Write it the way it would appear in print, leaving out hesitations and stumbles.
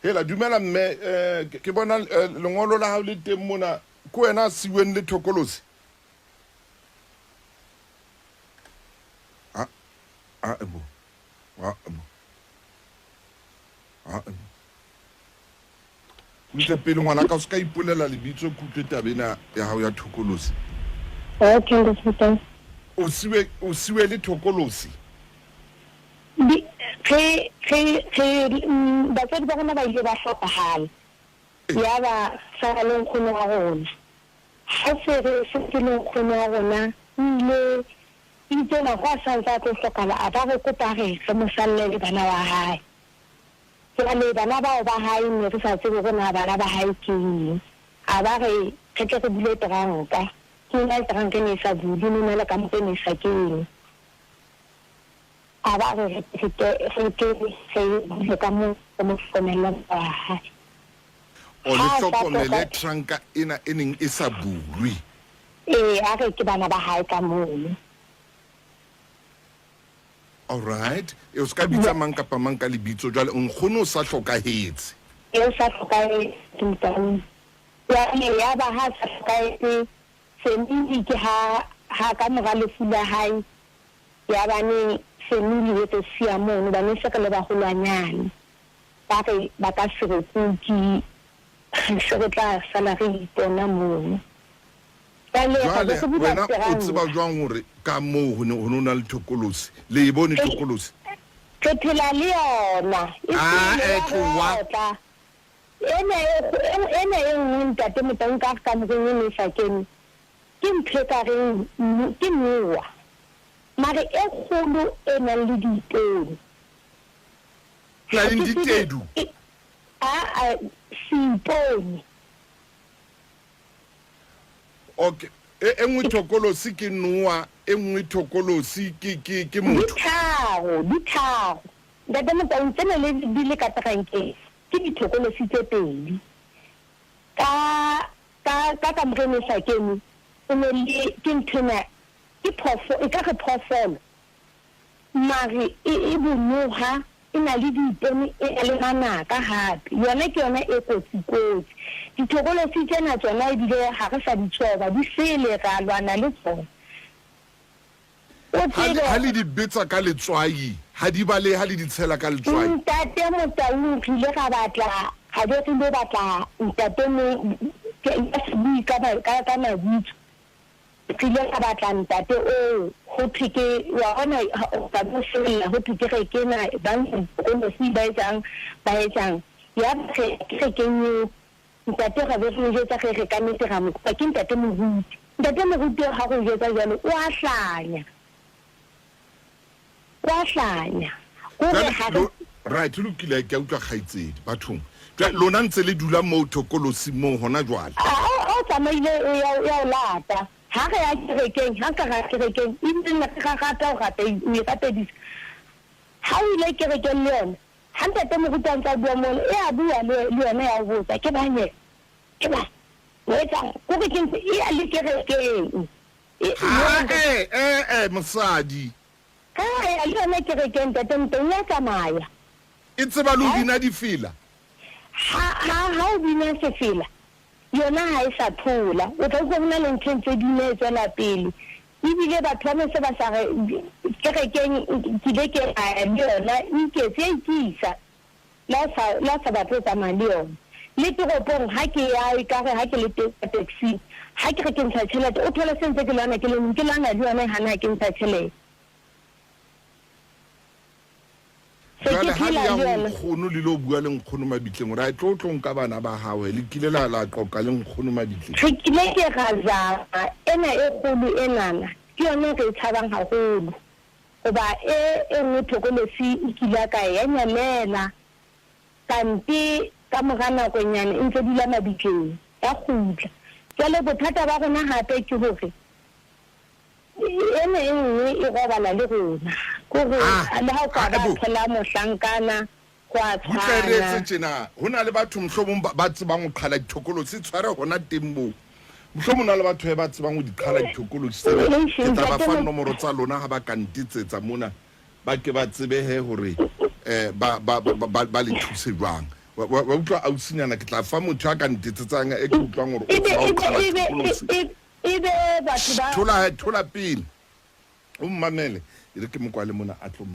Hela dumela mme eh, ke bona eh, lengolo la hao le teng mona. Ke wena a siweng le thokolosi? A a bo. A bo. A bo. Butle pele ngwana ka o se ka ipolela lebitso ke utlwe taba ena ya hao ya thokolosi. Okay, ntate. O siwe o siwe le thokolosi. Di, ge, ge, ge, mm, batswadi ba rona ba ile ba hlokagala, ya ba sa le nkgono wa rona. Ha se re setse le nkgono wa rona, o ile, itse nako a sa ntse a tlo hlokala, a ba re kopa re, re mo salle le bana ba hae. Jwale bana bao ba hae ne re sa tsebe hore na bana ba hae ke eng. A ba re, re tle re bule teranka. Ke ena teranka e ne e sa bulwe, ne na le kamore e ne e sa kenwe. A ba re re re ke re ke re bule ka moo re mo hlokomelle bana ba hae. O le Ha a sa hlokomele hloka tranka ena e neng e sa bulwe. Ee, a re ke bana ba hae ka mono. Alright. E o se ka bitsa mang kapa mang ka lebitso jwale nkgono o sa hlokahetse. E o sa hlokahetse Motaung. Jwale ya ba ha a sa hlokahetse family ke ha ha ka mora lefu la hae ya ba ne family e re siya mono ba ne se re le baholwanyane ba re ba ka se re kuki re se re tla sala re ipona mono. Jwale ra be Jwale re bula wena o teranta. tseba jwang hore ka moo ho ne ho na le thokolosi? Le e bone Re thokolosi? re phela le yona e Ah, sele eh, ya re tlowa. otla. Ena e ena e nngwe ntate Motaung ka kamoreng e ne e sa kene ke ntho e ka reng ke nowa mare e kgolo e nang le diipone. Na Ha leng ke tsebe ditedu? e aa seipone. Okay. E e nngwe thokolosi ke noa, e nngwe thokolosi ke ke ke Di motho. tharo, di tharo. Ntate Motaung tsena le di le ka terankeng ke dithokolosi tse pedi. Ka ka ka kamoreng e sa kene o ne le ke nthwena ke phoofo e ka re phoofolo mare e e bonoha e na le diipone e na le manaka hape. Yona ke yona e kotsi kotsi. Dithokolosi tsena tsona ebile ha re sa di tshoba di sele ra lwana le tsona. O Ha le, tsebe ha le di betsa ka letswai, ha di balehe ha le di tshela ka letswai. Ntate Motaung re ile ra batla, ra be re ilo batla ntate mo, ke nka se bue ka, ka, ka mabitso. Re ile ra batla ntate oo, ho thwe ke, wa bona, o tla bo shebella, ho thwe ke re ke na, ba ntsha dikolosi, ba etsang, ba etsang. Yaba re ya kerekeng eo, Ntate ra be re mo jwetsa re re kannete ra mo kopa, ke ntate moruti. Ntate moruti eo ha re o jwetsa jwalo, o a hlanya. O a hlanya. Ko re Jwale ha re lo, right, ho lokile, ke a utlwa kgaitsedi, bathong. Jwale lona ntse le dula moo thokolosi moo hona jwale? Ha o tsamaile e ya o ya o lata. Ha re ya kerekeng, ha nka ra ya kerekeng, ebile ne re rata ho rape, ho irapedisa. Ha o ile kerekeng le yona, Ha ntate moruti a ntse a bua mono, e a bua le, le yona ya o botsa, ke bang ye? Ke bang? O etsang? Kore ke ntse e ya le kerekeng. E, Ha e, e, e, mosadi. Ha a ya le yona kerekeng, ntate Motaung, ya tsamaya. E tseba le ho bina difela? Ha, ha, ha o bina sefela, yona ha e sa thola. O tla utlwa ho na le ntho e ntse bina e tswela pele. Ebile batho ba ne se ba sa re kerekeng ke ile ke a ya le yona e iketse ya ikisa le ha o sa le ha o sa batle ho tsamaya le yona. Le toropong ha ke ya ekare ha ke le teng ka taxi-ng ha ke re ke ntsha tjhelete o thole se ntse ke lwana ke le mong ke lwana le yona e hana ha ke ntsha tjhelete. Se ke Jwale ha le phela ya le ho yona. nkgono le lo bua le nkgono mabitleng hore a tlo tlo nka bana ba hao he le kile la la qoqa le nkgono mabitleng. Re kile ke ra zama ena e kgolo enana ke yona e re e tshabang haholo hoba e e nngwe thokolosi e kile ya ka ya nyamela kante ka mora nakonyana e ntse dula mabitleng ya kgutla. Jwale bothata ba rona hape ke hore Ena e nngwe e robala le rona. Ko re Ah, le ha o ka ah, ba ebo. thola mohlankana go a Butle re etse tshwana. tjena, ho na le batho mohlomong ba, ba tsebang ho qhala dithokolosi, tshware hona teng moo. Mohlomong ho na le batho he ba tsebang ho di qhala dithokolosi tsena. Eish, Ke tla ba ntate fa Mo- nomoro tsa lona ha ba ka ntetsetsa mona, ba ke ba tsebe he hore eh, ba, ba, ba, ba, ba le thuse jwang. Wa wa utlwa ausinyana ke tla fa motho a ka ntetsetsang e ke utlwang gore o tseba ho qhala thokolosi. Ebe batho ba Thola he, thola pele. O mmamele, e re ke mo kwale mona a tlo.